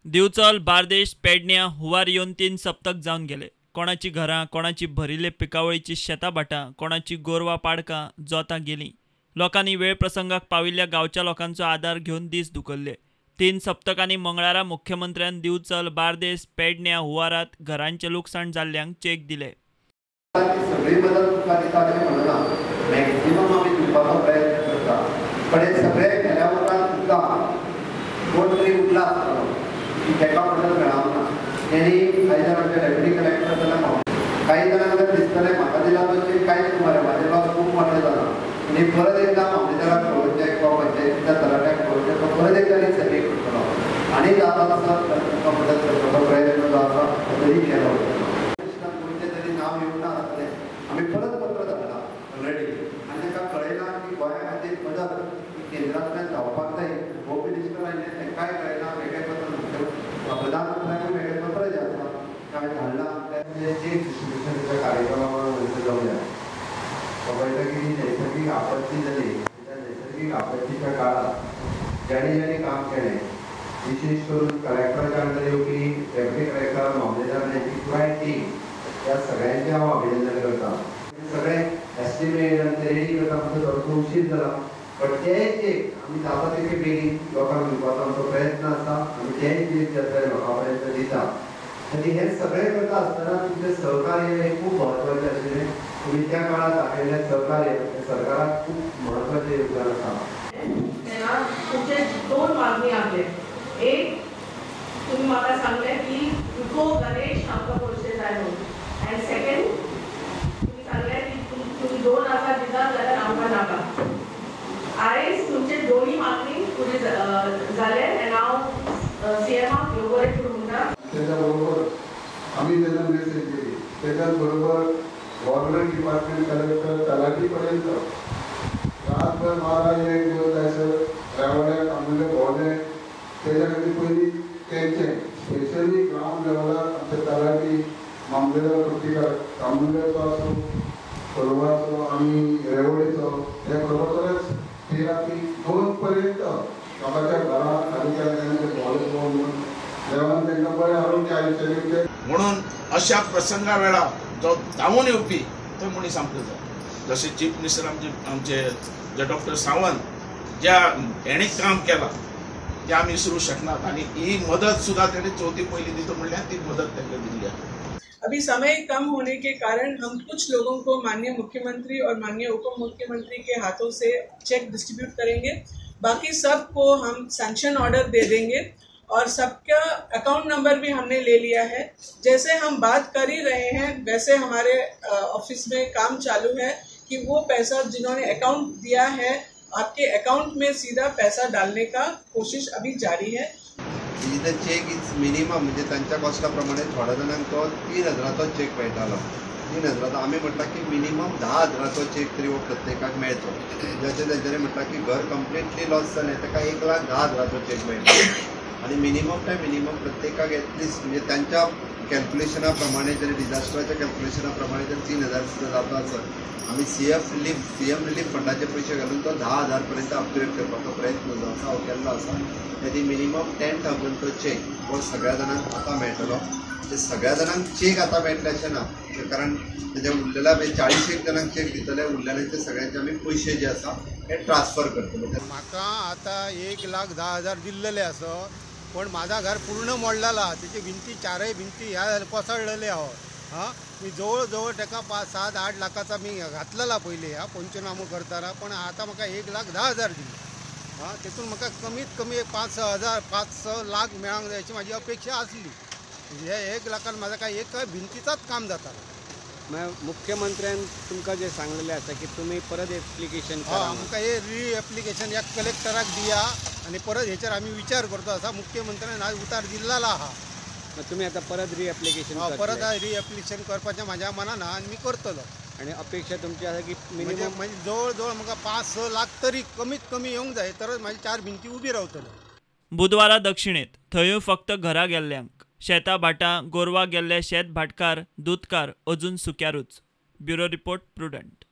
दिवचल, बार्देश, पेडण्या, हुंवार येवन 3 सप्तक जावन गेले. कोणाची घरां, कोणाची भरिल्ले पिकावळीची शेतां भाटां, कोणाची गोरवां पाडकां जोतां गेलीं. लोकांनी वेळ प्रसंगाक पाविल्ल्या गांवच्या लोकांचो आदार घेवन दीस धुकल्ले. 3 सप्तकांनी मंगळारा मुख्यमंत्र्यान दिवचल, बार्देस, पेडण्या, हुंवारात घरांचें लुकसाण जाल्ल्यांक चेक दिले. सगळी मदत तुमकां दिता अशें म्हणना, मॅक्सिमम आमी दिवपाचो प्रयत्न करता, पण हे सगळे केल्या उपरांत सुद्दां कोण तरी उरला आसतलो की ताका मदत मेळना. तेणी काही जाण आमचे डेप्युटी कलेक्टर जाल्यार काही जाणांक जर दिसतलें म्हाका दिला तो चेक कांयच मरे, म्हाजें लॉस खूब मोठें जालां आनी परत एकदां मामलेदाराक पळोवचें किंवा पंचायतीच्या तलाट्याक पळोवचें, तो परत एकदां रिसर्वे करतलो आनी जाता तसो तुमकां मदत करपाचो प्रयत्न जो आसा तो तरी केलो. गोंयचें तरी नांव येवंक ना जातलें, आमी परत पत्र धाडलां ऑलरेडी आनी तांकां कळयलां की गोंया खातीर मदत केंद्रांतल्यान जावपाक जाय. होम मिनिस्टर आयले तांकांय कळयलां, वेगळें पत्र प्रधानमंत्र्यांकूय वेगळें पत्र जें आसा तें हांवें धाडलां. चेक डिस्ट्रिब्युशनाच्या कार्यक्रमा जावया पळयता की जी नैसर्गिक आपत्ती जाली त्या नैसर्गिक आपत्तीच्या काळात ज्यांनी ज्यांनी काम केलें, विशेष करून कलेक्टराच्या अंडर येवपी डेप्युटी कलेक्टर, मामलेदार, यांची पुराय टीम, त्या सगळ्यांचें हांव अभिनंदन करता. सगळे एस्टिमेट आनी ते रेडी करता म्हणसर थोडोसो उशीर जाला, बट तेय चेक आमी जाता तितके बेगीन लोकांक दिवपाचो आमचो प्रयत्न आसा आनी तेय चेक जे आसा लोकां पर्यंत दिता. आनी हें सगळें करता आसतना तुमचें सहकार्य हें खूब म्हत्वाचें आशिल्लें. तुमी त्या काळार दाखयल्लें सहकार्य हें सरकाराक खूब म्हत्वाचें योगदान आसा. तेन्ना तुमचे 2 मागणी आसले. एक, तुमी म्हाका सांगलें की इको गणेश आमकां पयशे जाय म्हणून, आनी सेकंड तुमी सांगलें की तुमी 2000 दितात जाल्यार आमकां नाका. आयज तुमचे दोन्ही मागणी पुरी जाले आनी हांव सीएमाक देव बरें करूं म्हणटा. त्याच्याबरोबर आम्ही त्यांना मेसेज दिली, त्याच्याचबरोबर गव्हर्नमेंट डिपार्टमेंट कलेक्टर तलाठीपर्यंत रातभर 12-1 दिवस जायसर रेवड्याक आमले भोंवले. त्याच्या खातीर पयलीं तेंचें स्पेशली ग्रावंड लेवलार आमचे तलाठी, मामलेदार पट्टीकार, तामुल्याचो आसूं, कोलवाचो आनी रेवडेचो, हे बरोबरच ते राती 2 पर्यंत लोकांच्या घरां खाली केल्या भोंवले भोंवन म्हणून देवान तांकां बरें आरोग्य आयुश्य दिवचें. म्हणून अशा प्रसंगा वेळार जो धांवून येवपी तो मनीस आमकां जाय. जशें चीफ मिनिस्टर आमचे जे डॉक्टर सावंत ज्या हेणी काम केलां तें आमी विसरूंक शकनात आनी ही मदत सुद्दां तेणी चवथी पयलीं दिता म्हणल्यार ती मदत तांकां दिल्ली आसा. अभी समय कम होने के कारण हम कुछ लोगों को माननीय मुख्यमंत्री और माननीय उप मुख्यमंत्री के हाथों से चेक डिस्ट्रीब्यूट करेंगे, बाकी सबको हम सैंक्शन ऑर्डर दे देंगे और सबका अकाउंट नंबर भी हमने ले लिया है. जैसे हम बात कर ही रहे हैं वैसे हमारे ऑफिस में काम चालू है कि वो पैसा जिन्होंने अकाउंट दिया है आपके अकाउंट में सीधा पैसा डालने का कोशिश अभी जारी है. The check is minimum म्हणजे तांच्या कॉस्टा प्रमाणे थोड्या जाणांक तो 3000 चेक मेळटालो. 3000 आमी म्हटलां की मिनिमम 10,000 चेक तरी हो प्रत्येकाक मेळचो. जशें तेंच्यांनी म्हटलां की घर कंप्लिटली लॉस जालें ताका 1,10,000 चेक मेळटलो आनी मिनिमम टू मिनिमम प्रत्येकाक एटलिस्ट म्हणजे तांच्या कॅल्क्युलेशना प्रमाणे जर डिझास्टराच्या कॅल्क्युलेशना प्रमाणे जर 3000 सुद्दां जाता आसत, आमी सीएम रिलीफ फंडाचे पयशे घालून तो 10,000 पर्यंत अपग्रेड करपाचो प्रयत्न जो आसा हो केल्लो आसा. तेजी मिनिमम 10,000 चेक हो सगळ्या जाणांक आतां मेळटलो. म्हणजे सगळ्या जाणांक चेक आतां मेळटले अशें ना, कारण तेजे उरलेल्या 40 जाणांक चेक दितले, उरलेल्यांचे सगळ्यांचे आमी पयशे जे आसा हे ट्रान्सफर करतले. म्हाका आतां 1,10,000 दिल्लेले आसा, पण माझा घर पूर्ण मोडलेला, तेची भिंती चारय भिंती ह्या कोसळलेले आहा. हां, मी जवळ जवळ ताका 5, 7, 8 लाखाचा मी घातलेला पयलीं ह्या पंचनामो करतना, पण आतां म्हाका 1,10,000 दिले. हां, तेतून म्हाका कमीत कमी 5-6 हजार 5-6 लाख मेळोंक जाय अशी म्हाजी अपेक्षा आसली. हे 1 लाखान म्हाजा काय एक भिंतीचाच काम जाता. मुख्यमंत्र्यान तुमकां जे सांगलेलें आसा की तुमी परत एप्लिकेशन करा, आमकां हे री एप्लिकेशन ह्या कलेक्टराक दिया आनी परत हेचेर आमी विचार करतो आसा. मुख्यमंत्र्यान आज उतार दिल्लो आहा. तुमी आतां परत री एप्लिकेशन परत री एप्लिकेशन करपाचें म्हाज्या मनान आहा आनी मी करतलो. आनी अपेक्षा तुमची आसा की मिनिमम म्हणजे जवळ जवळ म्हाका 5-6 लाख तरी कमीत कमी येवंक जाय, तरच म्हाजी 4 भिंती उबी रावतल्यो. बुधवारा दक्षिणेत थंयूय फक्त घरा गेल्ल्यांक, शेतां भाटां गोरवां गेल्ले शेत भाटकार, दुदकार अजून सुक्यारूच. Bureau report, Prudent.